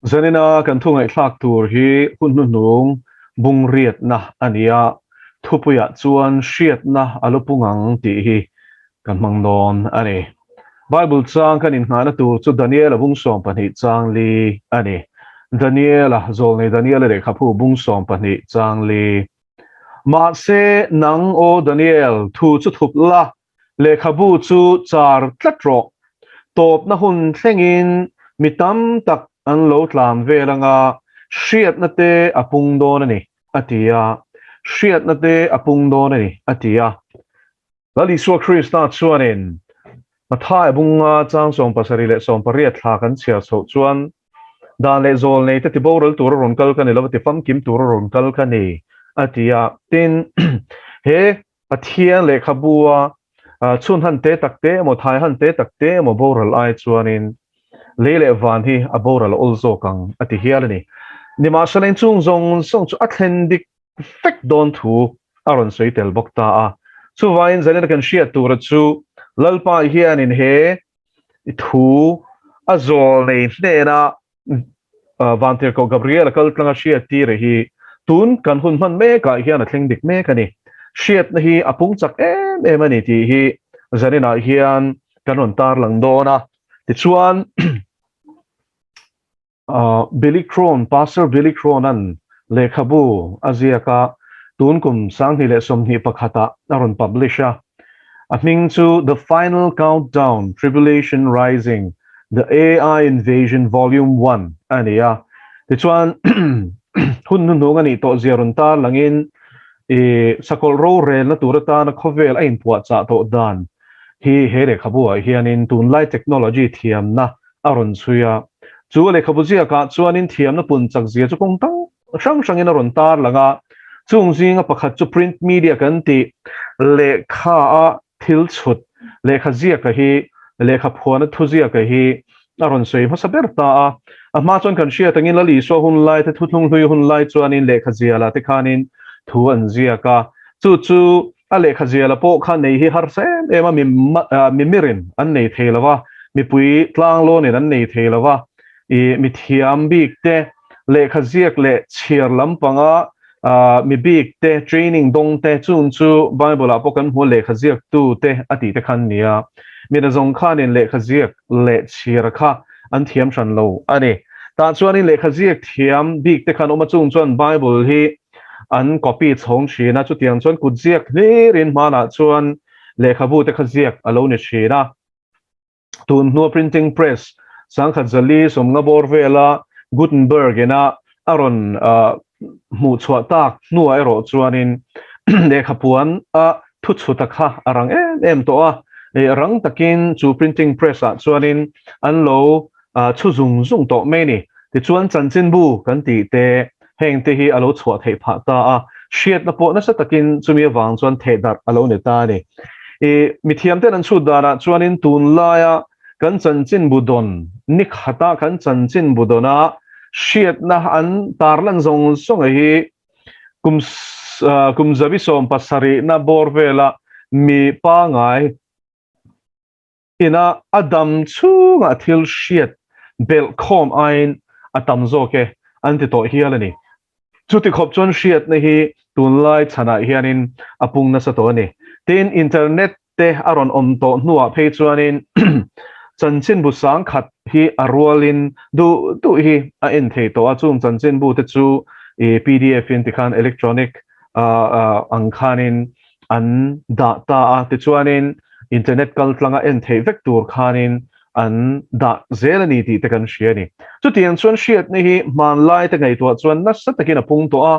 Zanina kan thu ngaihthlak tur hi hun hnuhnung bung riatna a ni a, thupuiah chuan hriatna a lu pung ang tih hi kan hmang dawn a ni. Bible chang kan inngahna tur chu Daniela bung 12 chang li a ni. Daniela, zawlnei Daniela lehkhabu bung 12 chang li. Mahse, nang aw Daniel, thu chu thup la, Lehkhabu chu char tlat rawh. Tawpna hun thlengin mi tam tak an lo tlan vel anga hriatna te a pung dawn a ni, a ti a. Hriatna te a pung dawn a ni, a ti a. Lal Isua Krista chuanin Mathai bunga chang 70 leh 80 thla kan chhiar chhoh chuan dan leh zawl nei te tiboral tura rawn kal ka ni lo, tifamkim tura rawn kal ka ni, a ti a. Tin, he Pathian lehkhabua chhun han te tak te emaw, thai han te tak te emaw boral ai chuanin lei leh van hi a boral a awl zawk ang a ti hial a ni. Nimahsela inchung zawng zawng chu a thlen dik vek dawn thu a rawn sawi tel bawk ta a. Chuvangin zanin a kan hriat tura chu Lalpa hianin he thu a zawl nei hnena Vantirhkoh Gabriel-a kal tlanga hriat tir hi tun kan hun hman mekah hian a thleng dik mek a ni. Hriatna hi a pung chak em em a ni tih hi zaninah hian kan rawn tarlang dawn a. Tichuan, Billy Crone, Pastor Billy Crone-a'n lehkhabu a ziak a, tun kum 2021 ah a rawn publish a. A hming chu The Final Countdown, Tribulation Rising, The AI Invasion Volume One a ni a. Tichuan, hun hnuhnung a nih tawh zia rawn tar langin i sakawlh rorelna tur atana khawvel a inpuahchah tawh dan hi he lehkhabu ah hianin tunlai technology thiamna a rawn chhui a. Chu lehkhabu ziakah chuanin thiamna pun chak zia chu kawng tam hrang hrangin a rawn tar lang a, chung zinga pakhat chu print media kan tih lehkha a thil chhut, lehkha ziaka hi, lehkha phuana thu ziaka hi a rawn sawi hmasa ber ta a. A hma chuan kan hriat angin Lal Isua hun lai te, thuthlung hlui hun lai chuanin lehkha ziala te khanin thu an ziak a, chu chu a lehkha ziala pawh kha nei hi harsa em em a, mimirin an nei thei lo va, mipui tlanglawnin an nei thei lo va, i mithiam bik te, lehkha ziak leh chhiar lampanga mi bik te, training dawng te, chung chu Bible ah pawh kan hmu a, lehkha ziak tu te a tih te khan nia. Mi nazawng khanin lehkha ziak leh chhiar kha an thiam hran lo a ni. Tah chuanin lehkha ziak thiam bik te khan awm a, chung chuan Bible hi an copy chhawng thin a, chutiang chuan kut ziak hlirin hmanah chuan lehkhabu te kha ziak a lo ni thin a. Tun hnua printing press 1040 bawr vela Gutenberg ina a rawn hmuh chhuah tak hnuah erawh chuanin lehkhapuan a thuchhuta kha a rang em em tawh a, rang takin chu printing press ah chuanin an lo chhu zung zung tawh mai a ni. Tichuan chanchinbu kan tih te heng te hi a lo chhuah theih phah ta a, hriatna pawh nasa takin chumi avang chuan thehdarh a lo ni ta a ni. I mithiam ten an chhut danah chuanin tunlaia kan chanchinbu dawn ni khata kan chanchinbu dawna hriatna an tarlan zawng zawng a hi kum kum zabi 70na bawr vela mi pangai Ina a dam chhungah thil hriat belh khawm aiin a tam zawk e an ti tawh hial a ni. Chuti khawp chuan hriatna hi tunlai chhanah hianin a pung nasa tawh a ni. Tin, internet te a rawn awm tawh hnuah phei chuanin chanchinbu sangkhat hi a rualin duh duh hi a en thei tawh a, chung chanchinbu te chu pdf in tikhan electronic ang khanin an dah ta a, tichuanin internet kal tlanga en theih vek tur khanin an dah zel a ni tih te kan hria a ni. Chutiang chuan hriatna hi hmanlai te ngaihtuah chuan nasa takin a pung tawh a,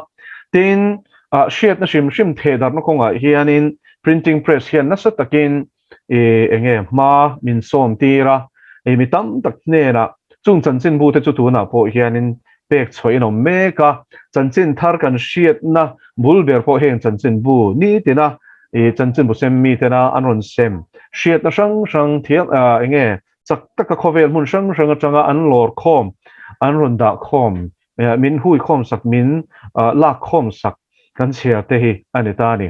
tin, hriatna hrim hrim thehdarhna kawngah hianin printing press hian nasa takin i enge hma min sawm tir a, i mi tam tak hnenah chung chanchinbu te chu tunah pawh hianin pek chhuah in awm mek a, chanchin thar kan hriatna bul ber pawh heng chanchinbu nitina i chanchinbu sem mi tena an rawn sem hriatna hrang hrang thiam enge chak taka khawvel hmun hrang hrang atanga an lawr khawm an rawn dah khawm min hui khawm sak min lak khawm sak kan chhiar te hi a ni ta a ni.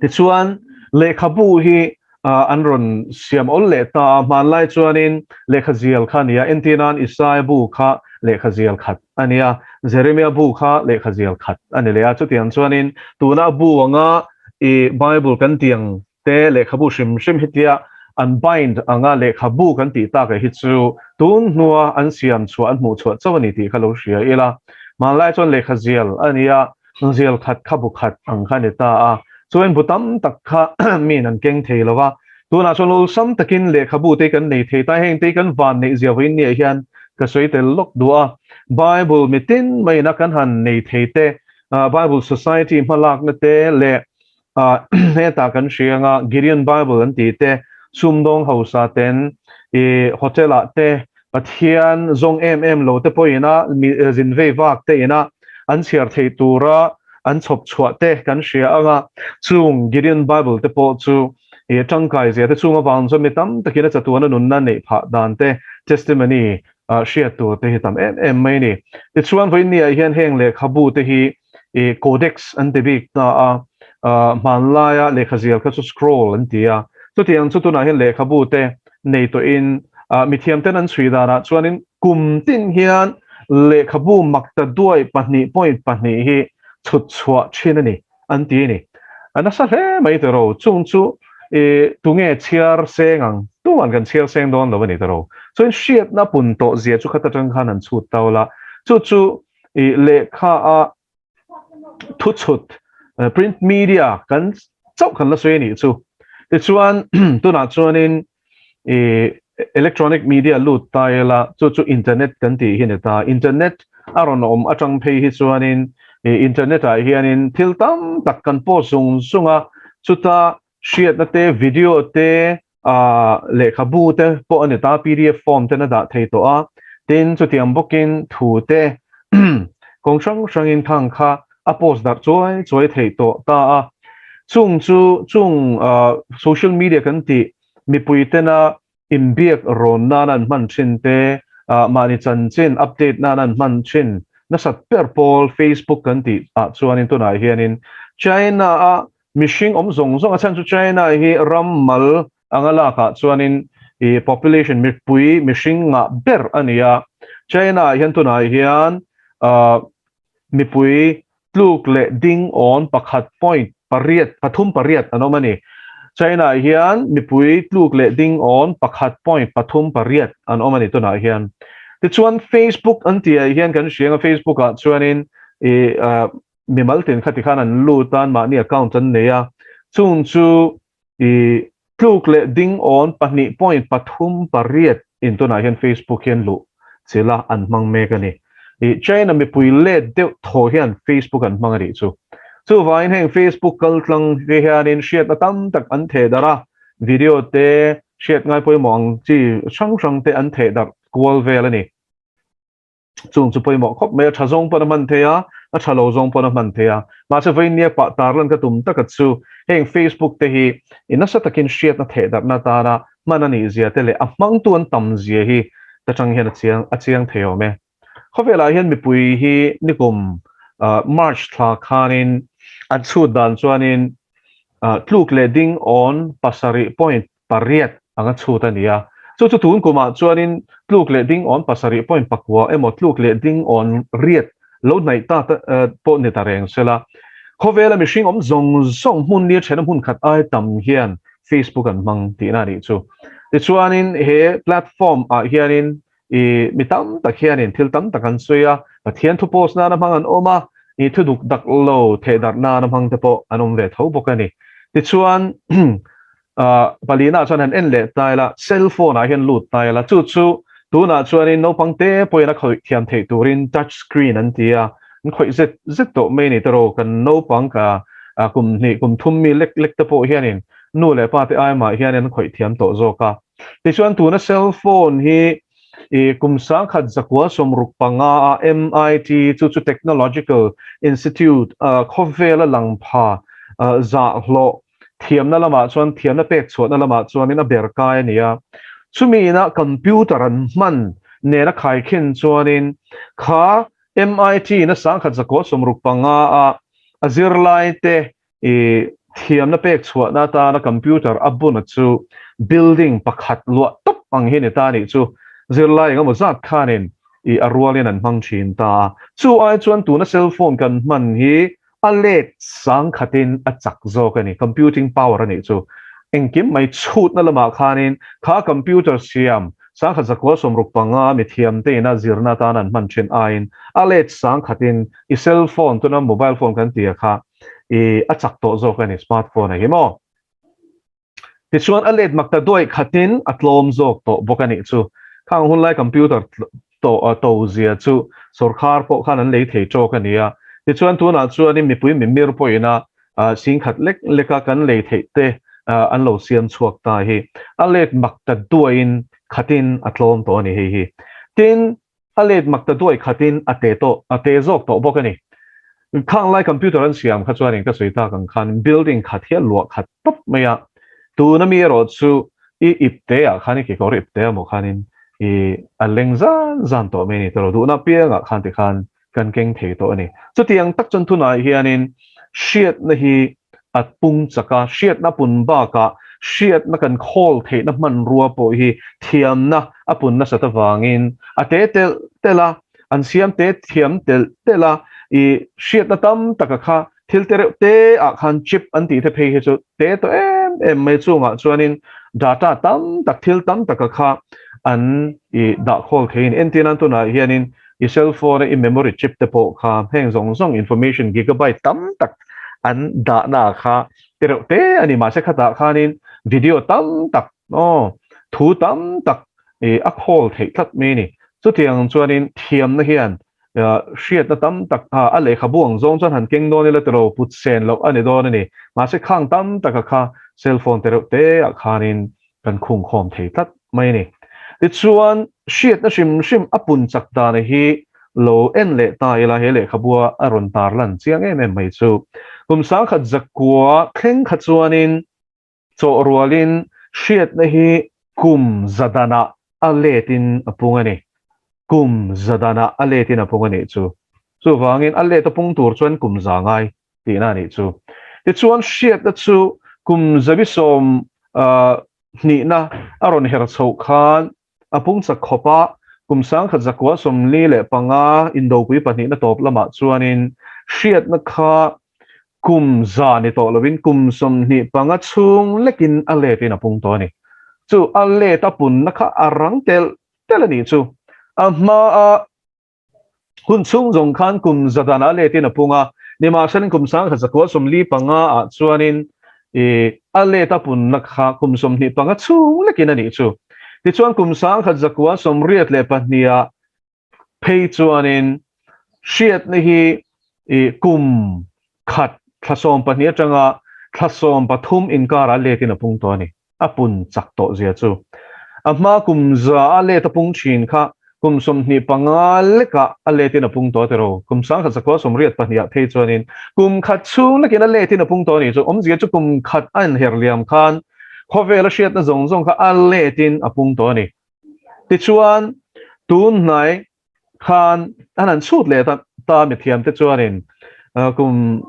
Tichuan, lehkhabu hi an rawn siam awl leh ta a, hmanlai chuanin lehkha zial kha a ni a, entirnan Isaia bu kha lehkha zial khat a ni a, Jeremia bu kha lehkha zial khat a ni leh a, chutiang chuanin tuna a bu anga i Bible kan tih ang te lehkhabu hrim hrim hetia an bind anga lehkhabu kan tih tak hi chu tun hnua an siam chhuah an hmuh chhuah chauh a ni tih kha lo hria ila, hmanlai chuan lehkha zial a ni a, Zial khat kha bu khat ang kha a ni ta a, chuan bu tam tak kha miin an keng thei lo va, tunah chuan awlsam takin lehkhabu te kan nei thei ta, heng te kan van neih zia vawiin niah hian ka sawi tel lawk duh a, Bible mitin maiin a kan han nei thei te, Bible Society hmalakna te leh hetah kan hria anga Gideon Bible an tih te, sumdawng hausa ten i hotel ah te Pathian zawng em em lo te pawhin a zin vei vak te ina an chhiar theih tura an chhawp chhuah te kan hria anga chung Gideon Bible te pawh chu i tangkai zia te chung avang chuan mi tam takin a chatuana nunna neih phah dan te testimony hriat tur te hi tam em em mai a ni. Tichuan vawiin ni ah hian heng lehkhabu te hi i codex an ti bik ta a, hmanlaia lehkha zial kha chu scroll an ti a, chutiang chu tunah hian lehkhabu te nei tawhin mithiam ten an chhui danah chuanin kum tin hian lehkhabu makta duai 2.2 hi chhut chhuah thin a ni an ti a ni. A nasa hle mai tiraw, chung chu i tunge chhiar seng ang, tuman kan chhiar seng dawn lo a ni tiraw. Chuan hriatna pun tawh zia chu khat atang khan an chhut tau la, chu chu i lehkha a thu chhut print media kan chauh kan la sawi a nih chu. Tichuan tunah chuanin i electronic media lut ta ila chu chu internet kan tih hi a ni ta. Internet a rawn awm atang phei hi chuanin i internet ah hianin thil tam tak kan post zung zung a, chuta hriatna te video te Lehkhabu te pawh a ni ta, pdf form ten a dah thei tawh a, tin chutiang bawkin thu te kawng hrang hrangin khang kha a post darh chuai chuai theih tawh ta a. Chung chu chung social media kan tih mipui tena inbiak rawn nana an hman thin te, mahni chanchin update nana an hman thin nasat ber pawl Facebook kan tih ah chuanin tunah hianin China a Mihring awm zawng zawng a chhan chu China hi ram mal anga lakah chuanin i population mipui mihring ngah ber a ni a. China ah hian tunah hian mipui tluk leh ding awn pakhat point pariat pathum pariat an awm a ni. China ah hian mipui tluk leh ding awn pakhat point pathum pariat an awm a ni tunah hian. Tichuan Facebook an tih ah hian kan hria anga Facebook ah chuanin i mimal tin khati khan an lut a, mahni account an nei a, chung chu i tluk leh ding awn 2.38 in tunah hian Facebook hian luh chila an hmang mek a ni. I China mipui let deuh thaw hian Facebook an hmang a nih chu. Chuvangin heng Facebook kaltlang te hianin hriatna tam tak an theh darh a, video te hriat ngai pawimawh ang chi hrang hrang te an theh darh kual vel a ni. Chung chu pawimawh khawp mai a, tha zawng pawn a hman thei a, a tha lo zawng pawn a hman thei a. Mahse vawiin pah tarlan ka tum taka chu heng Facebook te hi i nasa takin hriatna thehdarhna atana hman a nih zia te leh a hmangtu an tam zia hi ta tang hian a chiang a chiang thei awm e. Khawvelah hian mipui hi nikum March thla khanin an chhut dan chuanin tluk leh ding awn pasarih point pariat anga chhut a ni a. Chu chu tun kumah chuanin tluk leh ding awn pasarih point pakua emaw tluk leh ding awn riat lo hnaih ta pawh ni ta reng sela. Khawvela mihring awm zawng zawng hmun nia thena hmun khat ai tam hian Facebook an hmang tihna a nih chu. Tichuanin he platform ah hianin I mi tam tak hianin thil tam tak an sawi a, Pathian thu post nana hmang an awm a, i thu duk dak lo thehdarh nana hmang te pawh an awm ve tho bawk a ni. Tichuan, palina chuan han en leh ta ila, cell phone ah hian lut ta ila, chu chu tunah chuanin naupang te pawhin a khawih thiam theih turin touch screen an ti a, an khawih zet zet tawh mai a ni tawh kan naupang ka kum hnih kum thum mi lek lek te pawh hianin nu leh pa te ai mah hianin an khawih thiam tawh zawk a. Tichuan tuna cell phone hi i kum sangkhat zakua sawmruk panga a MIT chu chu Technological Institute khawvela lang pha zah hlawh thiamna lamah chuan thiamna pek chhuahna lamah chuanin a ber kai a ni a. Chumi ina computer an hman nena khaikhin chuanin kha MIT ina sangkhat zakua sawmruk panga a a zirlai te i thiamna pek chhuahna atana computer a buna chu building pakhat luah tawp ang hi a ni ta a nih chu. Zirlai engemaw zat khanin i a rualin an hmang thin ta a. Chu ai chuan tuna cell phone kan hman hi a let sang khatin a chak zawk a ni, computing power a nih chu. Engkim mai chhutna lamah khanin kha computer siam sangkhat zakua 65 mithiam te ina zirna atan an hman thin aiin a let sang khatin i cell phone tuna mobile phone kan tia kha i a chak tawh zawk a ni, smartphone a hi maw. Tichuan a let mak ta duai khatin a tlawm zawk tawh bawk a nih chu. Khang hunlai computer to to zia chu sawrkhar pawh khan an lei thei tawk a ni a. Tichuan tunah chuanin mipui mimir pawhin a singkhat lek leka kan lei theih te an lo siam chhuak ta hi a let mak ta duaiin khatin a tlawm tawh a ni hei hi. Tin, A let mak ta duai khatin a te tawh, a te zawk tawh bawk a ni. Khang lai computer an siam kha chuanin ka sawi tak ang khan building khat hi a luah khat tawp mai a, tuna mi erawh chu i ipte ah khan i kekawr ipte emaw khanin i a leng zan zan tawh mai a ni tawh lo, duhna apiangah khan tikhan kan keng thei tawh a ni. Chutiang tak chuan tunah hianin hriatna hi a pung chak a, hriatna pun bakah hriatna kan khawl theihna hmanrua pawh hi thiamna a pun nasat avangin a te telh telh a, an siam te thiam telh telh a, i hriatna tam taka kha thil te reuh te ah khan chip an tih te phei hi chu te tawh em em mai chungah chuanin data tam tak thil tam taka kha an i dah khawl theiin entir nan tunah hianin I cell phone a i memory chip te pawh kha heng zawng zawng information gigabyte tam tak an dahna kha te reuh te a ni. Mahse khatah khanin video tam tak aw thu tam tak i a khawl theih tlat mai a ni. Chutiang chuanin thiamna hian hriatna tam tak a lehkhabu ang zawng chuan han keng dawn ila tiraw put sen loh a ni dawn a ni. Mahse khang tam taka kha cell phone te reuh te ah khanin kan khungkhawm thei tlat mai a ni. Tichuan, hriatna hrim hrim a pun chak dana hi lo en leh ta ila he lehkhabua a rawn tar lan chiang em em mai chu. Kum sangkhat zakua thleng kha chuanin chawh rualin hriatna hi kum zadanah a letin a pung a ni. Kum zadanah a letin a pung a nih chu. Chuvangin a let a pung tur chuan kum za ngai tihna a nih chu. Tichuan hriatna chu kum zabi sawm hnihna a rawn her chhoh khan a pung chak khawp a, kum sangkhat zakua 45 indopui pahnihna tawp lamah chuanin hriatna kha kum za ni tawh lovin kum 25 chhung lekin a letin a pung tawh a ni. Chu a let a punna kha a rang telh telh a nih chu. A hmaa Hun chhung zawng khan kum zadan a letin a pung a, nimahselain kum 10,000 45 ah chuanin i a let a punna kha kum 25 chhung lekin a nih chu. Tichuan kum 10,082 ah phei chuanin hriatna hi i kum khat thla 12 atanga thla 13 inkarah letin a pung tawh a ni. A pun chak tawh zia chu. A hma kum za a let a pung thin kha kum 25 lekah a letin a pung tawh tiraw? Kum 10,082 ah phei chuanin kum khat chhung lekin a letin a pung tawh a nih chu. Awmzia chu kum khat a inher liam khan khawvel a hriatna zawng zawng kha a letin a pung tawh a ni. Tichuan, tun hnai khan an han chhut leh ta ta mithiam te chuanin kum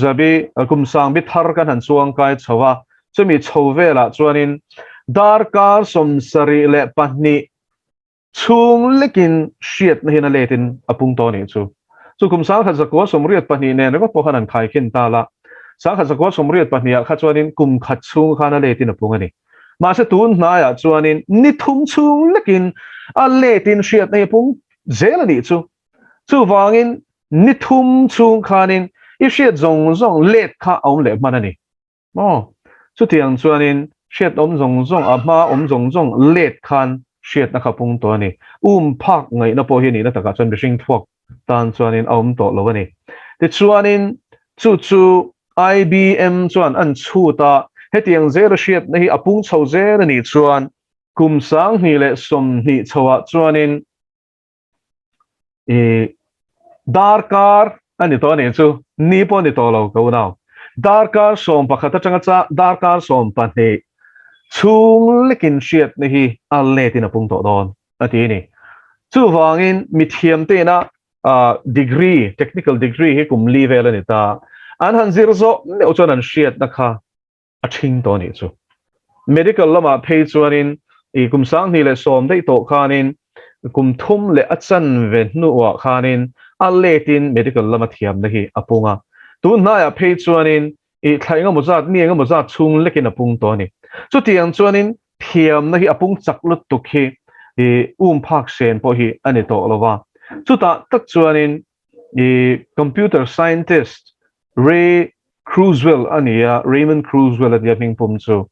zabi kum sangbi thar kan han chuang kai chho a, chumi chho velah chuanin darkar 72 chhung lekin hriatna hian a letin a pung tawh a nih chu. Chu kum 1082 nen ringawt pawh khan an khaikhin ta la, 1082 ah kha chuanin kum khat chhung khan a letin a pung a ni. Mahse tun hnaiah chuanin ni thum chhung lekin a letin hriatna hi a pung zel a nih chu. Chuvangin ni thum chhung khanin i hriat zawng zawng let kha a awm leh hman a ni. Maw? Chutiang chuanin hriat awm zawng zawng, a hma awm zawng zawng let khan hriatna kha pung tawh a ni. Um phak ngaihna pawh hi nihna takah chuan mihring thuak tan chuanin a awm tawh lo a ni. Tichuanin chu chu IBM chuan an chhut a, hetiang zela hriatna hi a pung chho zel a nih chuan kum 2020 chhoah chuanin i darkar a ni tawh a nih chu, ni pawh a ni tawh lo ka unau. Darkar 11 atanga cha darkar 12 chhung lekin hriatna hi a letin a pung tawh dawn a ti a ni. Chuvangin mithiam teina degree, technical degree hi kum li vel a ni ta. An han zir zawh meuh chuan an hriatna kha a ṭhing tawh a nih chu. Medical lamah phei chuanin i kum 2010 daih tawh khanin kum thum leh a chanve hnuah khanin a letin medical lama thiamna hi a pung a. Tun hnaiah phei chuanin i thla engemaw zat, mi engemaw zat chhung lekin a pung tawh a ni. Chutiang chuanin thiamna hi a pung chak lutuk hi i um phak sen pawh hi a ni tawh lo va. Chutah tak chuanin i computer scientist Ray Kurzweil a ni a, Raymond Kurzweil a nia hming pum chu.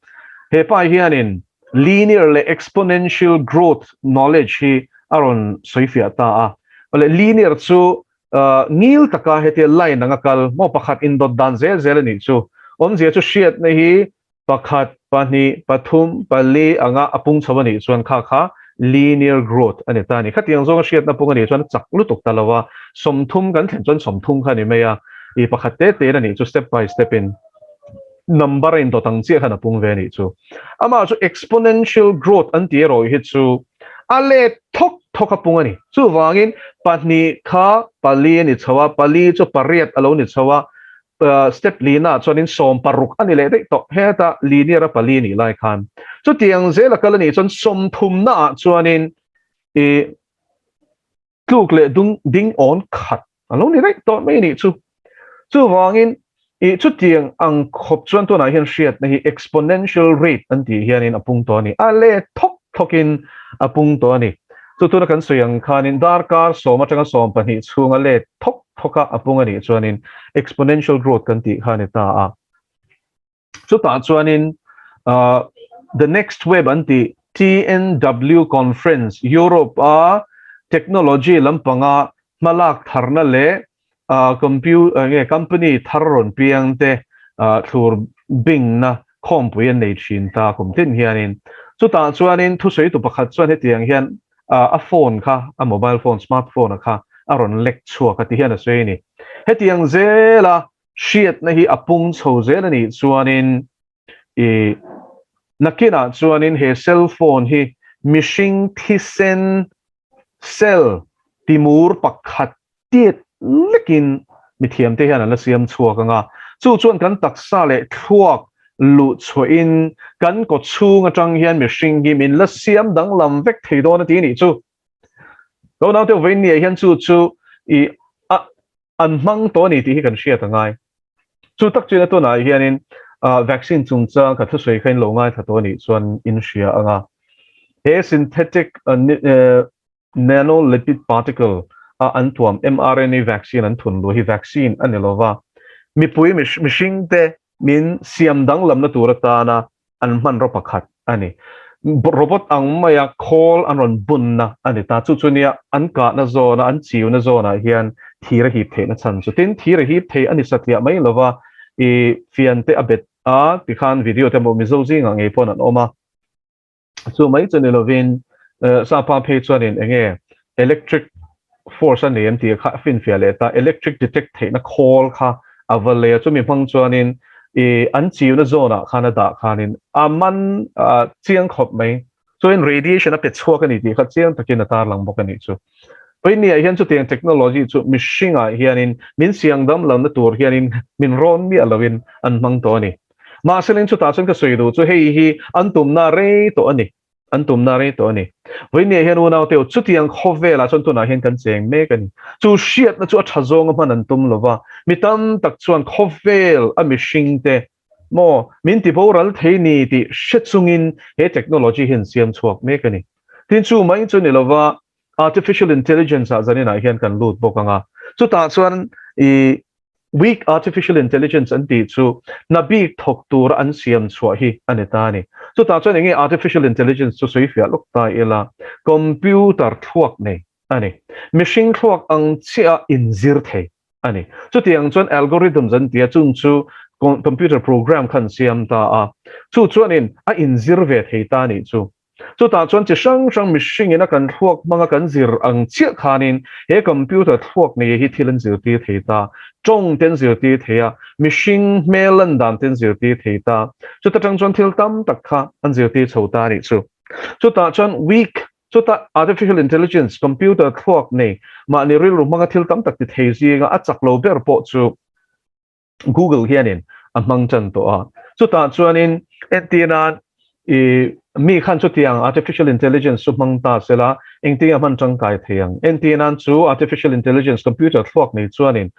He pa hianin linear leh exponential growth knowledge hi a rawn sawifiah ta a. Awle linear chu ngil taka hetia line anga kal maw pakhat indawt dan zel zel a nih chu. Awmzia chu hriatna hi Pakhat, pahnih, pathum, pali anga a pung chho a nih chuan kha kha linear growth a ni ta a ni. Khatiang zawnga hriatna pung a nih chuan a chak lutuk ta lo a, 30 kan thlen chuan 30 kha a ni mai a, i pakhat te tein a nih chu step by step in number a indawt ang chiah khan a pung ve a nih chu. Amah chu exponential growth an tih erawh hi chu a let thawk thawk a pung a ni. Chuvangin pahnih kha pali a ni chho a, pali chu pariat a lo ni chho a, Step lina chuanin 16 a ni leh daih tawh. Heta linear a pali nih lai khan chutiang zel a kal a nih chuan sawmthumna ah chuanin i tluk leh dung ding awn khat a lo ni daih tawh mai nih chu. Chuvangin i chutiang ang khawp chuan tunah hian hriatna hi exponential rate an tih hianin a pung tawh a ni. A let thawk thawkin a pung tawh a ni. Chu tuna kan sawi ang khanin darkar sawm atanga 12 chhunga let thawk thawk a a pung a nih chuanin exponential growth kan tih kha a ni ta a. Chutah chuanin The Next Web an tih TNW Conference Europe a technology lampanga hmalak tharna leh nge company thar rawn piang te thlur bingna khawmpui an nei thin ta kum tin hianin. Chutah chuanin thusawitu pakhat chuan hetiang hian a phone kha, a mobile phone, smart phone a kha a rawn lek chhuak a ti hian a sawi a ni. Hetiang zela hriatna hi a pung chho zel a nih chuanin i nakinah chuanin he cell phone hi mihring thisen cell timur pakhat tiat lekin mithiamte hian an la siam chhuak ang a, chu chuan kan taksa leh thluak luh chhuahin kan kaw chhung atang hian mihring hi min la siam danglam vek thei dawn a ti nih chu. Lo naute vawiin hian chu chu i a an hmang tawh a ni tih hi kan hriat a ngai. Chu tak chuan a tunah hianin vaccine chungchang ka thusawi kha in lo ngaithla tawh a nih chuan in hria ang a. He synthetic nano lipid particle a an tuam mRNA vaccine an thun luh hi vaccine a ni lova, mipui mihring te min siam danglamna tur atana an hmanraw pakhat a ni. Robot ang maia khawl an rawn bunna a ni ta. Chu chu nia an kahna zawna an chiuna zawnah hian thir a hip theihna chhan chu. Tin, thir a hip thei a ni satliah mai lova, i fian te a bet a tikhan video te maw Mizo zingah ngei pawn an awm a. Chu mai chu ni lovin Sapa phei chuanin eng nge electric force a nei em tih kha a finfiah leh ta, electric detect theihna khawl kha a va lei a, chumi hmang chuanin i an chiuna zone ah khan a dah khanin a man chiang khawp mai. Chuanin radiation a pe chhuak a ni tih kha chiang takin a tarlang bawk a nih chu. Pawimawh hian chutiang technology chu mihringah hianin min siang dam lohna tur hianin min rawn miah loin an hmang tawh a ni. Mahse chutah chuan ka sawi duh chu hei hi an tumna rei tawh a ni, an tumna rei tawh a ni. Vawinia hian unau teu chutiang khawvelah chuan tunah hian kan cheng mek a ni. Chu hriatna chu a tha zawnga hman an tum lova, mi tam tak chuan khawvel a mihring te maw min ti boral thei ni tih hre chungin he technology hi an siam chhuak mek a ni. Tin chu mai chu ni lova artificial intelligence ah zaninah hian kan lut bawk ang a, chutah chuan i Weak artificial intelligence an tih chu hna bik thawk tura an siam chhuah hi a ni ta a ni. Chutah chuan enge artificial intelligence chu sawi fiah lawk ta ila, computer thluak nei a ni. Mihring thluak ang chiah a inzir thei a ni. Chutiang chuan algorithms an ti a, chung chu computer program kha an siam ta a. Chu chuanin a inzir ve thei ta a nih chu. Chutah chuan chi hrang hrang mihringin a kan thluak hmanga kan zir ang chiah khanin he computer thluak nei hi thil an zirtir thei ta, tawng te an zirtir thei a, mihring hmel lan dan te an zirtir thei ta. Chuta tang chuan thil tam tak kha an zirtir chho ta a nih chu. Chutah chuan weak, chutah artificial intelligence, computer thluak nei mahni rilru hmanga thil tam tak ti thei zinga a chak lo ber pawh chu. Google hianin a hmang tan tawh a. Chutah chuanin entir nan i mi khan chutiang artificial intelligence chu hmang ta sela engtin a hman tangkai thei ang. Entir nan chu artificial intelligence computer thluak nei chuanin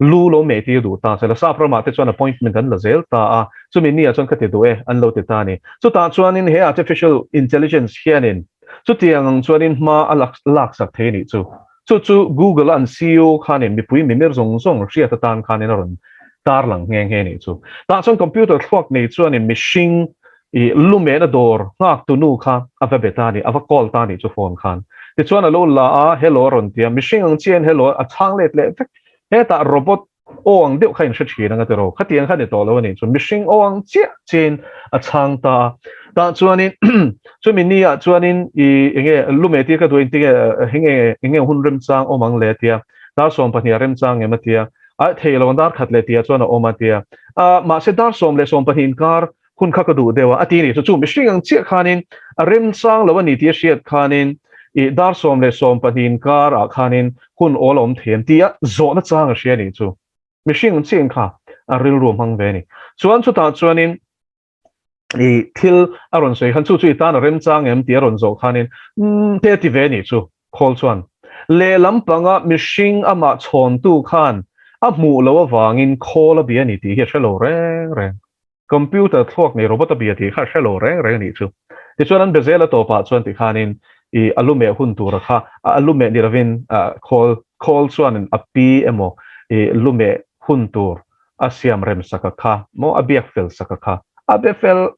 lu lo meh tir duh ta sela sap ramah te chuan appointment an la zel ta a, chumi ni ah chuan ka ti duh e an lo ti ta a ni. Chutah chuanin he artificial intelligence hianin chutiang ang chuanin hma a laksak thei a nih chu. Chu chu Google a an ceo khanin mipui mimir zawng zawng hriat atan khanin a rawn tarlang nghe nghe nih chu. Tah chuan computer thluak nei chuanin mihring i lumehna dawr nghaktu nu kha a va be ta a ni, a va call ta a nih chu phone khan. Tichuan a lo la a, hello a rawn ti a, mihring ang chiahin hello a chhang let leh vek. Hetah robot Aw ang deuh kha in hre thin ang a ti ro. Khatiang kha ni tawh lo a nih chu. Mihring aw ang chiah chiahin a chhang ta a. Tah chuanin chumi ni ah chuanin i enge lume tir ka duh a inti nge enge enge hun remchang awm ang le a tia. Dar 12 a remchang em a tia. A thei lo ang dar khat leh tia chuan a awm a tia. A mahse dar 10 leh 12 inkar hun kha ka duh deuh a, a ti nih chu. Chu mihring ang chiah khanin a remchang lo a ni tih a hriat khanin i dar 10 leh 12 inkar ah khanin hun awl a awm thei em tia zawhna chang a hria nih chu. Mihring ang chiah in kha a rilru a hmang ve a ni. Chuan chutah chuanin i thil a rawn sawi khan chu chu i tan a remchang em tih a rawn zawh khanin umm te a ti ve nih chu khawl chuan. Lehlam panga mihring amah chhawntu khan a hmuh loh avangin khawl a bia a ni tih hi a hre lo reng reng. Computer thluak nei robot a bia tih kha a hre lo reng reng a nih chu. Tichuan an be zel a tawpah chuan tikhanin i a lu meh hun tura kha a lu meh ni lovin khawl khawl chuanin a pi emaw i lu meh hun tur a siam rem sak a kha maw a biak fel sak a kha a be fel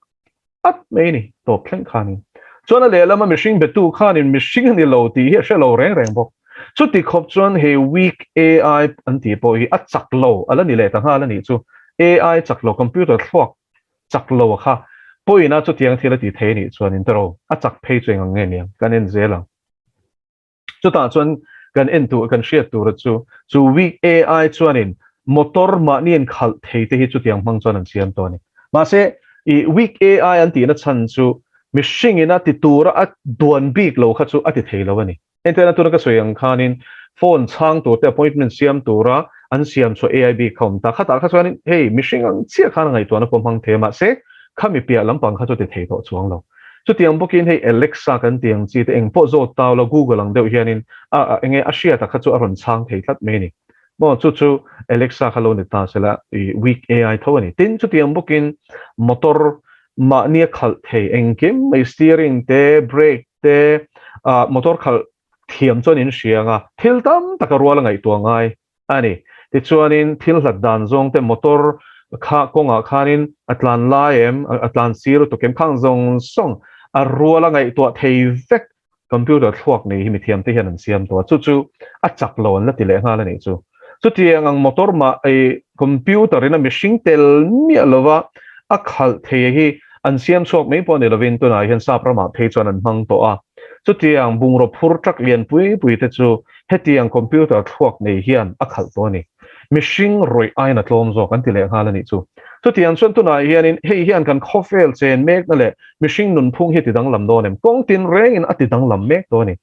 at mai a ni tawp thleng khanin. Chuan a lehlama mihring betu khanin mihring a ni lo tih hi a hre lo reng reng bawk. Chuti khawp chuan he weak AI an tih pawh hi a chak lo a la ni leh ta nghal a nih chu. AI chak lo, computer thluak chak lo a kha pawhin a chutiang thil a ti thei a nih chuan intro a chak phei chu eng ang nge niang kan en zel ang. Chutah chuan kan en tur kan hriat tura chu chu weak AI chuanin motor mahni in khalh thei te hi chutiang hmang chuan an siam tawh a ni. Mahse i weak AI an tihna chhan chu mihringin a ti tura a duan bik lo kha chu a ti thei lo a ni. Entirna tuna ka sawi ang khanin phone chhang tur te appointment siam tura an siam chhuah AI bik kha awm ta. Khatah kha chuanin hei mihring ang chiah khan a ngaihtuahna pawh hmang thei a mahse khami piah lampang kha chu ti thei tawh chuang lo. Chutiang bawkin hei Alexa kan tih ang chi te eng pawh zawt tau la Google ang deuh hianin a enge a hriata kha chu a rawn chhang thei tlat mai a ni. Maw chu chu Alexa kha lo ni ta sela i weak AI tho a ni. Tin chutiang bawkin motor mahnia khalh thei engkim mai steering te brake te motor khalh thiam chuan in hria anga thil tam taka rual a ngaihtuah ngai a ni. Tichuanin thil hlat dan zawng te motor kha kawngah khanin a tlan lai em, a tlan sir lutuk em khang zawng zawng a rual a ngaihtuah thei vek computer thluak nei hi mithiam te hian an siam tawh a, chu chu a chak lo an la ti leh nghal a nih chu. Chutiang ang motor mah i computer in a mihring tel miah lova a khalh thei hi an siam chhuak mai pawh ni lovin tunah hian sap ramah phei chuan an hmang tawh a. Chutiang bungraw phur truck lian pui pui te chu hetiang computer thluak nei hian a khalh tawh a ni. Mihring rawih aiin a tlawm zawk an ti leh nghal a nih chu. Chutiang chuan tunah hianin hei hian kan khawvel chen mekna leh mihring nunphung hi a ti danglam dawn em? Kawng tin rengin a ti danglam mek tawh a ni.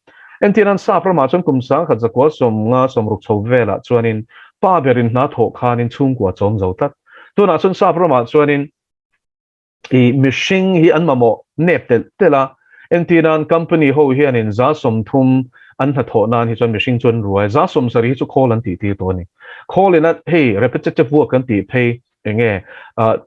Entirnan sap ramah chuan kum sangkhat zakua 50 60 chho velah chuanin pa berin hna thawh khanin chhungkua chawm zo tlat. Tunah chuan sap ramah chuanin i mihring hi an mamawh nep telh telh a, entirnan company ho hianin 30% an hnathawh nan hi chuan mihring chu an ruai, 70% hi chu khawl an tih tir tawh a ni. Khawlin a hei repetitive work an tih phei Enge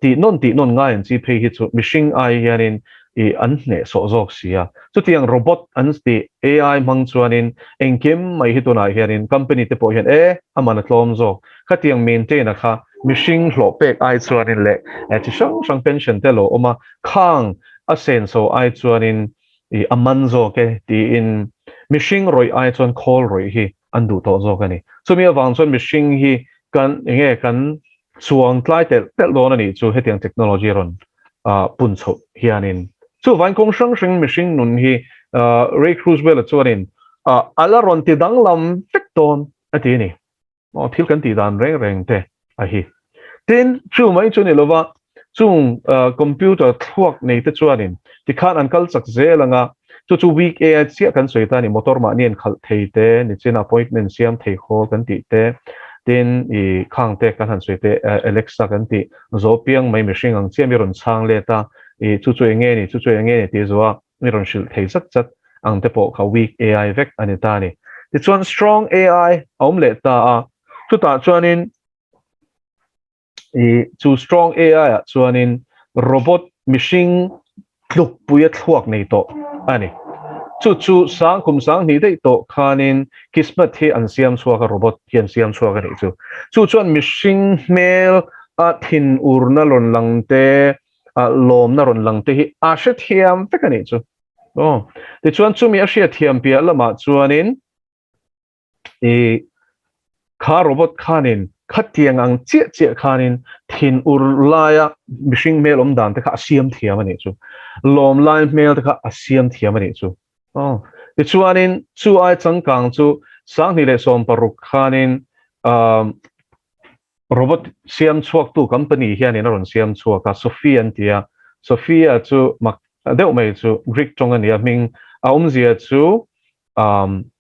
tih nawn tih nawn ngai an chi phei hi chu mihring ai hianin i an hnehsawh zawk si a. Chutiang robot an tih AI hmang chuanin engkim mai hi tunah hianin company te pawh hian e a man a tlawm zawk. Khatiang maintain a kha mihring hlawh pek ai chuanin leh chi hrang hrang pension te lo awm a, khang a senso ai chuanin i a man zawk e tiin mihring rawih ai chuan khawl rawih hi an duh tawh zawk a ni. Chumi avang chuan mihring hi kan enge kan chuang tlai telh telh dawn a nih chu hetiang technology rawn pun chhoh hianin. Chuvain kawng hrang hrang mihring nun hi Ray Kurzweil-a chuanin a la rawn ti danglam vek dawn a ti a ni. Aw thil kan tih dan reng reng te a hi. Tin, chu mai chu ni lova chung computer thluak nei te chuanin tikhan an kal chak zel anga chu chu week AI chiah kan sawi ta a ni. Motor mahni an khalh thei te, nichin appointment siam thei hawl kan tih te. Tin, i khang te kan han sawi te, Alexa kan tih zo piang mai mihring ang chiah mi rawn chhang let a, i chu chu eng nge ni, chu chu eng nge ni tih zuah mi rawn hrilh thei zat zat ang te pawh kha weak AI vek a ni ta a ni. Tichuan strong AI a awm leh ta a, chutah chuanin i chu strong AI ah chuanin robot mihring tlukpui a thluak nei tawh a ni. Chu chu sang kum sang hnih daih tawh khanin Kismet hi an siam chhuak a, robot hi an siam chhuak a nih chu. Chu chuan mihring hmel a thin urna rawn lang te, lawmna rawn lang te hi a hrethiam vek a nih chu. Aw, tichuan chumi a hriatthiam piah lamah chuanin I kha robot khanin khatiang ang chiah chiah khanin thin ur laia mihring hmel awm dan te kha a siam thiam a nih chu. Lawm lai hmel te kha a siam thiam a nih chu. Aw. Tichuanin chu ai changkang chu 2016 khanin um, robot siam chhuaktu company hianin a rawn siam chhuak a, Sophia an ti a. Sophia chu mak deuh mai chu Greek tawng a ni a, hming a awmzia chu um,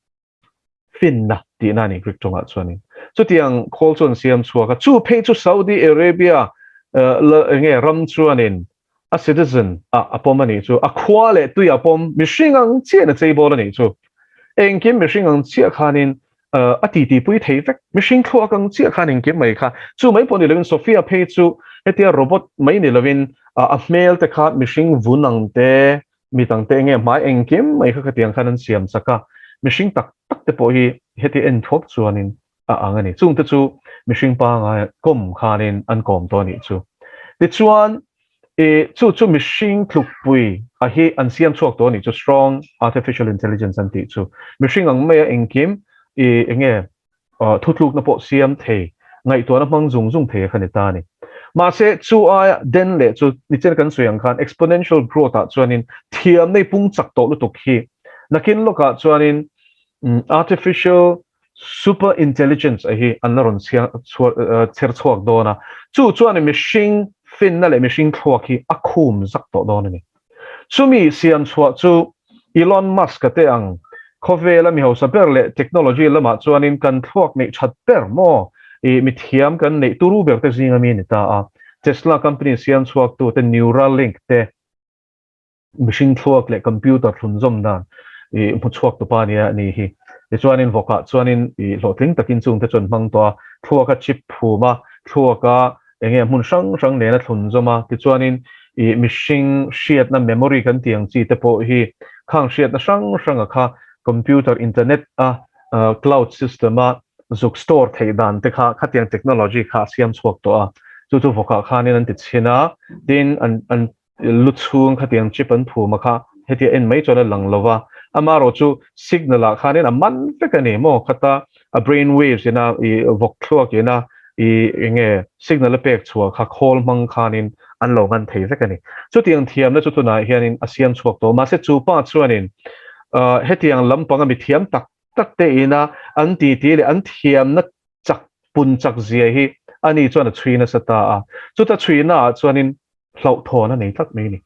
finna tihna a ni Greek tawngah chuanin. Chutiang khawl chu an siam chhuak a, chu phei chu Saudi Arabia enge ram chuanin a citizen ah a pawm a nih chu, a khua leh tui a pawm mihring ang chiahin a cheibawl a nih chu. Engkim mihring ang chiah khanin a titi pui thei vek, mihring thluak ang chiah khan engkim mai kha. Chu mai pawh ni lovin Sophia phei chu hetia robot mai ni lovin a hmel te kha mihring vun ang te, Mi dangte enge hmai engkim mai kha khatiang khan an siam chak a, mihring tak tak te pawh hi heti en thuap chuanin a ang a ni. Chungte chu mihring pangai kawm khanin an kawm tawh a nih chu. Tichuan, i chu chu mihring tlukpui a hi an siam chhuak tawh a nih chu, strong artificial intelligence an tih chu. Mihring ang maia engkim i enge Thutlukna pawh siam thei, ngaihtuahna hmang zung zung thei a kha ni ta a ni. Mahse, chu aia den leh chu nichen kan sawi ang khan exponential growth ah chuanin thiamna i pung chak tawh lutuk hi. Nakin lawkah chuanin artificial super intelligence a hi an la rawn chher chhuak dawn a, chu chuanin mihring finna leh mihring thluak hi a khum zak tawh dawn a ni. Chumi siam chhuah chu Elon Musk-a te ang khawvela mi hausa ber leh technology lamah chuanin kan thluak neih that ber maw i mithiam kan neih turu ber te zinga mi a ni ta a. Tesla company siam chhuaktu te Neuralink te mihring thluak leh computer thlunzawm dan i hmu chhuak tu pa nia ni hi. Tichuanin vawkah chuanin i hlawhtling takin chungte chu an hmang tawh a, thluaka chip phum a, thluaka Enge hmun hrang hrang nen a thlunzawm a, tichuanin ih mihring hriatna memory kan tih ang chi te pawh hi khang hriatna hrang hranga kha computer internet a cloud system a zuk store theih dan te kha khatiang technology kha a siam chhuak tawh a, chu chu vawkah khanin an ti chhin a, tin an an Lu chhung khatiang chip an phum a kha hetia en mai chuan a lang lo va, amaherawh chu signal ah khanin a man vek a ni maw khata a brain waves ina i vawk thluak ina i enge signal a pek chhuah kha khawl hmang khanin an lo ngan thei vek a ni. Chutiang thiamna chu tunah hianin a siam chhuak tawh mahse chu pa chuanin hetiang lampanga mithiam tak tak te ina an titi leh an thiamna chak pun chak zia hi ani chuan a chhui nasa ta a, chuta chhuina ah chuanin hlauhthawn a nei tlat mai a ni.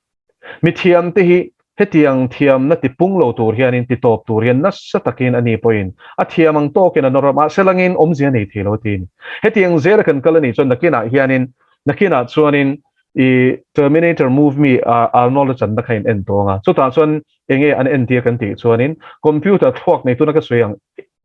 Mithiamte hi hetiang thiamna tipung lo tur hianin titawp tur hian nasa takin a ni pawhin a thiam ang tawkin a nawr a, mahse langin awmzia a nei thei lo a ti a ni. Hetiang zela kan kal a nih chuan nakinah hianin nakinah chuanin i Terminator movie a Arnold-a channa kha in en tawng a, chutah chuan enge an entir kan tih chuanin computer thluak nei tuna ka sawi ang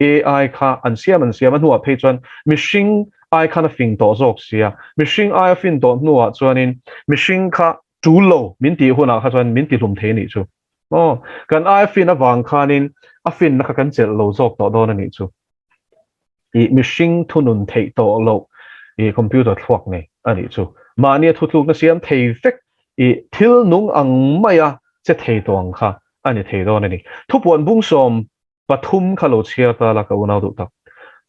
AI kha an siam an siam a hnuah phei chuan mihring ai khan a fing tawh zawk sia, mihring ai a fin tawh hnuah chuanin mihring kha tul lo min tih hunah kha chuan min tihlum thei a nih chu. Aw, kan ai a fin avang khanin a finna kha kan chelh lo zawk tawh dawn a nih chu. I mihring thunun theih tawh loh i computer thluak nei a nih chu. Mahnia thutlukna siam thei vek i thil nung ang maia che thei tawh ang kha a ni thei dawn a ni. Thupuan bung 13 kha lo chhiar ta la ka unau duh tak.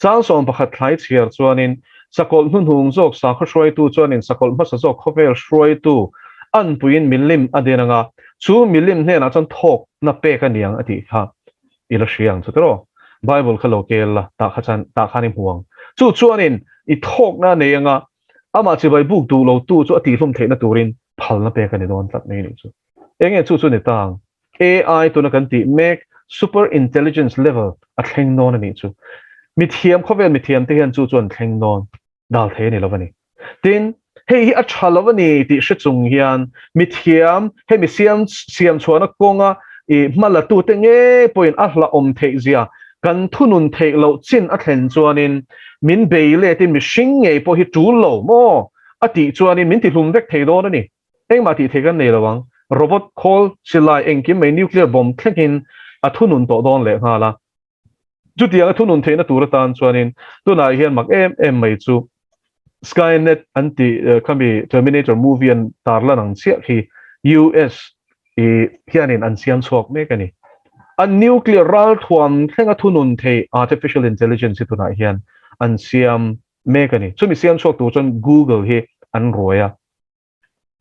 Chang 11 thlai chhiar chuanin sakawlh hnuhnung zawk sakhaw hruaitu chuanin sakawlh hmasa zawk khawvel hruaitu anpuiin milim a den anga chu milim hnenah chuan thawkna pek a niang a tih kha i la hria ang chu tiraw? Bible kha lo kel la tah kha chuan tah khan i hmu ang. Chu chuanin i thawkna a nei anga amah chibai buk duh lo tu chu a tihhlum theihna turin phalna pek a ni dawn tlat mai a nih chu. Enge chu chu ni ta ang? AI tuna kan tih mek super intelligence level a thleng dawn a nih chu. Mithiam, khawvel mithiam te hian chu chu an thleng dawn dal thei a ni lo a ni. Tin, hei hi a tha lo a ni tih hre chung hian mithiam, hemi siam siam chhuahna kawnga i hma la tute ngei pawhin a hlauhawm theih zia kan thunun theih loh chin a thlen chuanin min bei letin mihring ngei pawh hi tul lo maw a tih chuanin min tihlum vek thei dawn a ni. Engmah tih theih kan nei lo ang. Robot khawl silai engkim mai nuclear bomb thlengin a thunun tawh dawn lehnghal a. Chutianga thunun theihna tur atan chuanin tunah hian mak em em mai chu Skynet an tih khami Terminator movie an tarlan ang chiah khi US i hianin an siam chhuak mek a ni. An nuclear ralthuam thlenga thunun thei artificial intelligence hi tunah hian an siam mek a ni. Chumi siam chhuak tur chuan Google hi an ruai a.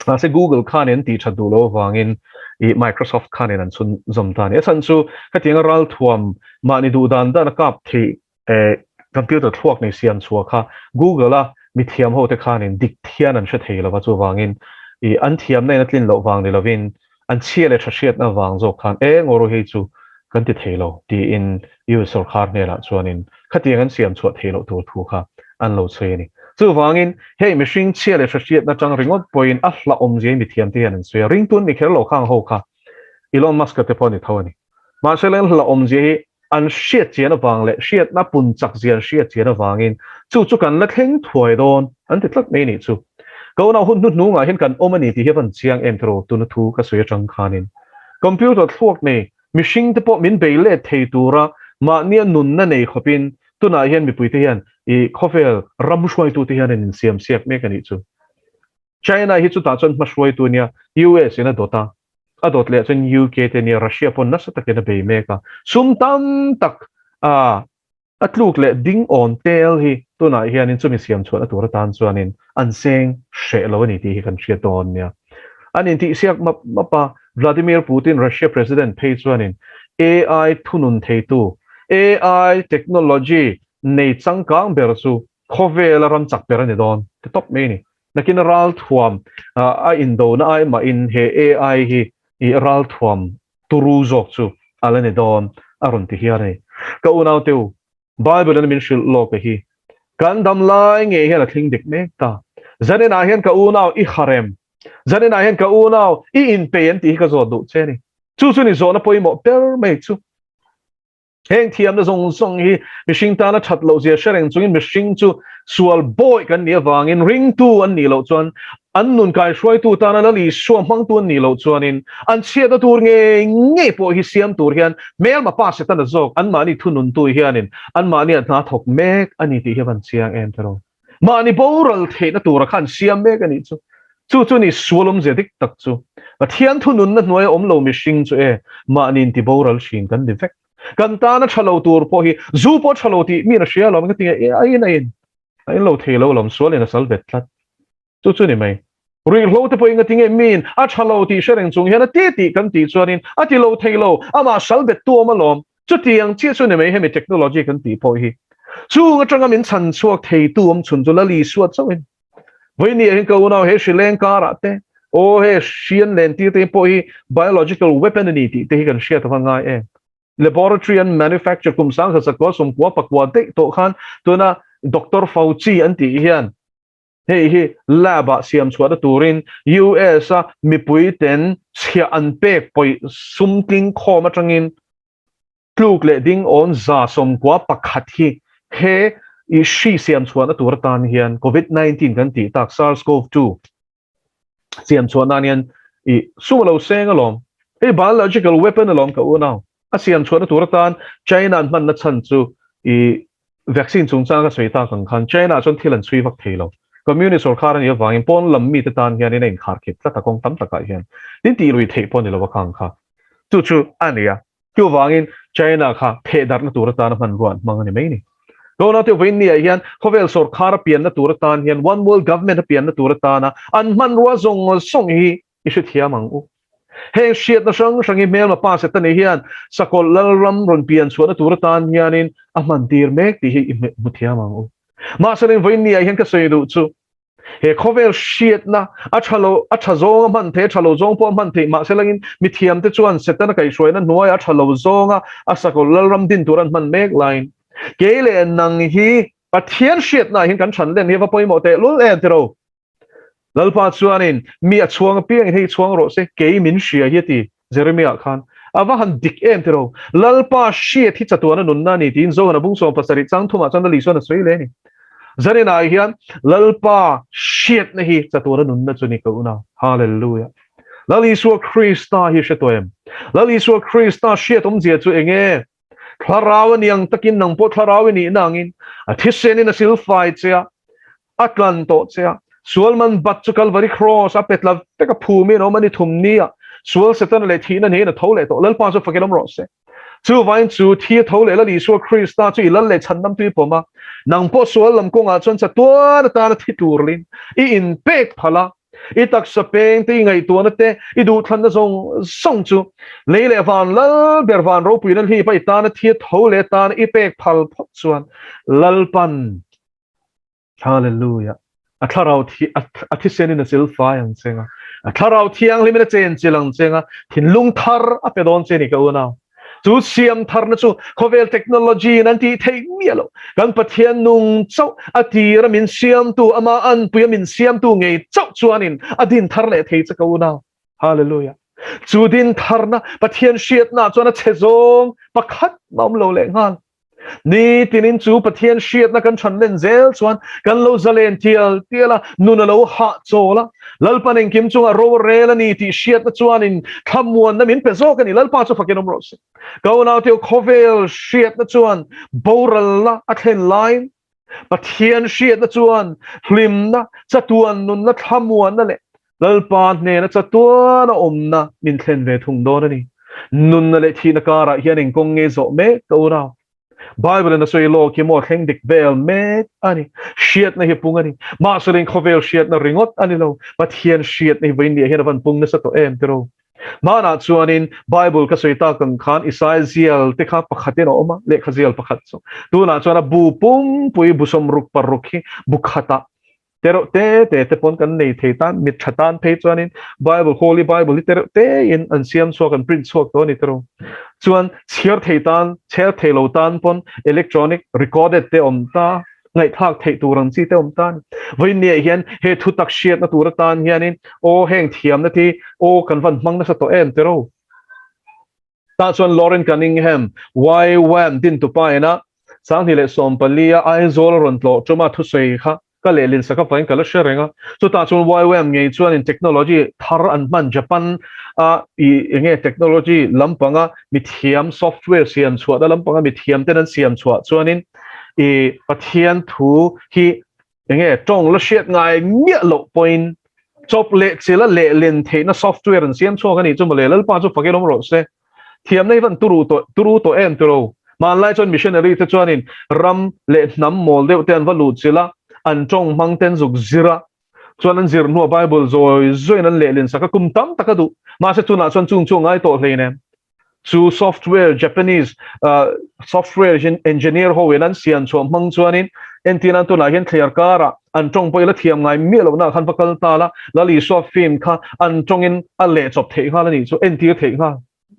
Mahse Google khanin an tih that duh loh avangin i Microsoft khanin an chhun zawm ta a ni. A chhan chu hetianga ralthuam mahni duh dan dan a kap theih eh computer thluak nei siam chhuah kha Google a mithiam ho te khanin dik thian an hre thei lo va, chuvangin i an thiamna in a tlin loh vang ni lovin An chhia leh tha hriatna vang zawk khan e ngaw hei chu kan ti thei lo tiin US sorkar hnenah chuanin khatiang an siam chhuah thei loh tur thu kha an lo sawi a ni. Chuvangin hei mihring chhia leh tha hriatna tang ringawt pawhin a hlauhawm zia mithiamte hian an sawi a, ringtun ni kher lo khang ho kha Elon Musk-a te pawh a ni tho a ni. Mahse leng hlauhawm zia hi an hriat chian avang leh hriatna pun chak zia an hriat chian avangin chu chu kan la thleng thuai dawn an ti tlat mai a nih chu. Ka unau hun hnuhnungah hian kan awm a ni tih hi a van chiang em tiraw tuna thu ka sawi atang khanin computer thluak nei mihring te pawh min bei let thei tura mahnia nunna nei khawpin tunah hian mipuite hian i khawvel ram hruaitute hian an insiam siak mek a nih chu. China hi chutah chuan hmahruaitu nia US in a dawt a, a dawt leh chuan UK te nia Russia pawn nasa takin a bei mek a, sum tam tak a a tluk leh ding awn tel hi tunah hianin chumi siam chhuahna tur atan chuanin an seng hreh lo a ni tih hi kan hriat dawn nia. An intihsiak map map a, Vladimir Putin Russia President phei chuanin AI thunun theitu, AI technology nei changkang ber chu khawvela ram chak ber a ni dawn ti tawp mai a ni. Nakin ralthuam a indona ai mahin he AI hi i ralthuam turu zawk chu a la ni dawn a rawn ti hian a ni. Ka unaute u, Bible in min hrilh lawk a hi kan dam lai ngei hian a thling dik mek ta. Zaninah hian ka unau i harem, zaninah hian ka unau i inpei an tih hi ka zawt duh che a ni. Chu chu ni zawhna pawimawh ber mai chu. Heng thiamna zawng zawng hi mihring tana that loh zia hre reng chungin mihring chu sual bawi kan nih avangin ringtu an nih loh chuan an nun kaihruaitu tana Lal Isua hmangtu an nih loh chuanin an chhiatna tur ngei ngei pawh hi siam tur hian hmelma pa Setana zawk anmahni thununtu hianin anmahni a hna thawk mek a ni tih hi a van chiang em tiraw? Mahni boral theihna tura khan siam mek a nih chu. Chu chu ni sual awmzia dik tak chu. Pathian thununna hnuaia awm lo mihring chu e, mahni inti boral thin kan ni vek. Kan tana tha lo tur pawh hi zu pawh tha lo tih miin a hria alawm, engati nge e a in a in a in lo thei lo alawm, sualin a sal vet tlat. Chu chu ni mai. Ruihhlo te pawh engati nge miin a tha lo tih hre reng chung hian a ti tih kan tih chuanin a ti lo thei lo, amah sal bet tu awm alawm. Chutiang chiah chu ni mai hemi technology kan tih pawh hi. Chung atanga min chhan chhuak theitu awm chhun chu Lal Isua chauhin. Vawinia hian ka unau he hrileng karah te, aw he hrian len tir te pawh hi biological weapon a ni tih te hi kan hriat ava ngai em. Laboratory an manufacture kum sangkhat sakua sawmkua pakua daih tawh khan tuna Doctor Fauci an tih hian Hei hi lab ah siam chhuahna turin US a mipui ten chhiah an pek pawih sum tling khawm atangin tluk leh ding awn 111 hi he i hri siam chhuahna tur atan hian Covid 19 kan tih tak SARS CoV 2 siam chhuah nan hian i sum a lo seng alawm. Hei biological weapon alawm ka unau. A siam chhuahna tur atan China an hmanna chhan chu i Vaccine chungchang ka sawi tak ang khan China ah chuan thil an chhui vak thei lo. Communist sorkar a nih avangin pawn lam mite tan hianin a inkhar khip tlat a kawng tam takah hian. Tin tih lui theih pawh a ni lo a khang kha. Chu chu a ni a. Chuvangin China kha thehdarhna tur atana hmanrua an hmang a ni mai ni. Tuna te vawiin ni ah hian khawvel sorkar a pianna tur atan hian One World Government a pianna tur atana an hmanrua zawng zawng hi i hrethiam ang u. Heng hriatna hrang hrang hi hmelma pa Setani hian sakawlh lalram rawn pian chhuahna tur atan hianin a hman tir mek tih hi i hmu thiam ang u. Mahse vawiin ni ah hian ka sawi duh chu he khawvel hriatna a tha lo a tha zawnga hman theih a tha lo zawng pawh a hman theih mahse langin mithiamte chuan Setana kaihhruaina hnuaia a tha lo zawnga a sakawlh lalram din tur an hman mek laiin. Kei leh nang hi Pathian hriatna hian kan than len hi va pawimawh teh lul em tiro. Lalpa chuanin mi a chhuang apiangin hei chhuang rawh se, kei min hria hi a ti Jeremiah khan. A va han dik em tiro. Lalpa hriat hi chatuana nunna a ni tiin Zohana bung 70 chang thumah chuan Lal Isuan a sawi leh a ni. Zaninah hian Lalpa hriatna hi chatuana nunna chu ni ka unau. Hallelujah. Lal Isua Krista hi hre tawh em? Lal Isua Krista hriat awmzia chu eng nge? Thlarau a ni ang takin nang pawh thlarau i nihna angin a thisenin a silfai che a, a tlan tawh che a. Sual man bat chu Kalvari Kraws a petla vek a phumin a awm a ni thum nia. Sual Setana leh thihna neiin a tho leh tawh. Lalpa chu fakin awm rawh se. Chuvain chu thi a tho leh Lal Isua Krista chu i lal leh chhandam tui pawm a, nang pawh sual lam kawngah chuan chatuan atana thi turlin i inpek phal a. I taksa peng te, i ngaihtuahna te, i duhthlanna zawng zawng chu lei leh van lal ber van ropuina hlip a i tana thi a tho leh atana i pek phal phawt chuan Lalpan Hallelujah a thlarau thi a thisenin a silfai ang che nga, a thlarau thianghlimin a chenchilh ang che nga, thinlung thar a pe dawn che ni ka unau. Chu siam tharna chu khawvel technology in an tih theih miah loh. Kan Pathian nung chauh a tira min siamtu, ama anpuia min siamtu ngei chauh chuanin a din thar leh thei che ka unau. Hallelujah. Chu din tharna Pathian hriatna chuan a chhe zawng pakhat mah awm lo leh nghal. Ni tinin chu Pathian hriatna kan than len zel chuan kan lo zalen tial tial a, nun a lo hahchawl a. Lalpan engkim chungah ro a rel a ni tih hriatna chuanin thlamuanna min pe zawk a ni. Lalpa chu fakin awm rawh se. Ka unaute khawvel hriatna chuan boralna a thlen laiin Pathian hriatna chuan hlimna, chatuan nunna, thlamuanna leh Lalpa hnena chatuan a awmna min thlen ve thung dawn a ni. Nunna leh thihna karah hian eng kawng nge zawh mek ka unau? Bible in a sawi lawk hi maw thleng dik vel mek a ni. Hriatna hi pung a ni. Mahse khawvel hriatna ringawt a ni lo. Pathian hriatna hi vawiin hian a van pung nasa tawh em tiraw? Hmanah chuanin Bible ka sawi tak ang khan Isaiah zial te kha pakhatin a awm a, lehkha zial pakhat chu. Tunah chuan a bu pumpui bu 66 hi bu khatah te reuh te te te pawn kan nei thei tan, mit tha tan phei chuanin Bible, Holy Bible hi te reuh tein an siam chhuak, an print chhuak tawh a ni tiraw. Chuan chhiar thei tan, chhiar thei lo tan pawn electronic recorded te awm ta. Ngaihthlak theih tur ang chi te awm ta a ni. Vawiinniah hian he thu tak hriatna tur atan hianin aw heng thiamna te hi aw kan van hmang nasa tawh em tiraw? Tah chuan Lauren Cunningham, YWAM dintupa ina 2014 a Aizawl a rawn tlawh tuma thusawi kha ka lehlin sak avangin ka la hre reng a. Chutah chuan YWAM ngei chuanin technology thar an hman Japan a i enge technology lampanga mithiam software siam chhuahna lampanga mithiam ten an siam chhuah chuanin I Pathian thu hi enge tawng la hriat ngai miah loh pawhin chawp leh chila lehlin theihna software an siam chhuak a nih chu mawle. Lalpa chu fakin awm rawh se. Thiamna hi van turu tawh turu tawh em tiro. Hmanlai chuan missionary te chuanin ram leh hnam mawl deuh te an va luh chila an tawng hmang ten zuk zir a chuan an zir hnuah Bible zawi zawiin an lehlin sak a kum tam tak a duh. Mahse tunah chuan chung chu a ngai tawh hleinem. Chu software Japanese software engineer ho in an siam chhuah hmang chuanin entir nan tunah hian thliar karah an tawng pawh i la thiam ngai miah lohna khan va kal ta la, Lal Isua film kha an tawngin a leh chawp theih nghal a nih chu entir theih nghal.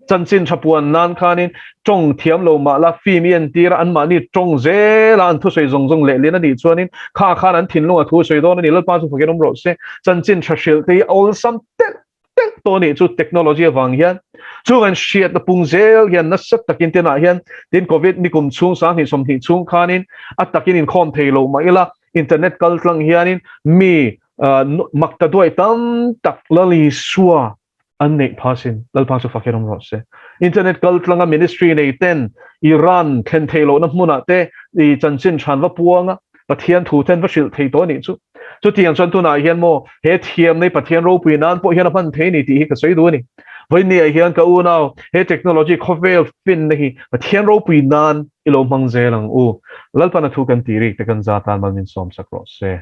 Chanchin tha puan nan khanin tawng thiam lo mah la film i entir a anmahni tawng zela an thusawi zawng zawng lehlin a nih chuanin kha khan an thinlung a thusawi dawn a ni Lalpa chu fakin awm rawh se. Chanchin tha hrilh te hi awlsam telh telh tawh a nih chu technology avang hian chung an hriatna pung zel hian nasa takin tinah hian tin covid ni kum chhung 2020 chhung khanin a takin inkhawm thei lo mah ila internet kal tlang hianin mi makta duai tam tak Lal Isua an neih pha sin Lalpa chu fakin awm rawh se internet kal tlanga ministry nei ten Iran thlen thei lohna hmunah te i chanchin than va puanga Pathian thu ten va hrilh thei tawh a nih chu. Chutiang chuan tunah hian maw he thiamna hi Pathian ropui nan pawh hian a hman thei a ni tih hi ka sawi duh a ni. Vawiinniah hian ka unau he technology khawvel finna hi Pathian ropui nan i lo hmang zel ang u. Lalpana thu kan tih rik te kan za tan mal min sawm sak rawh se.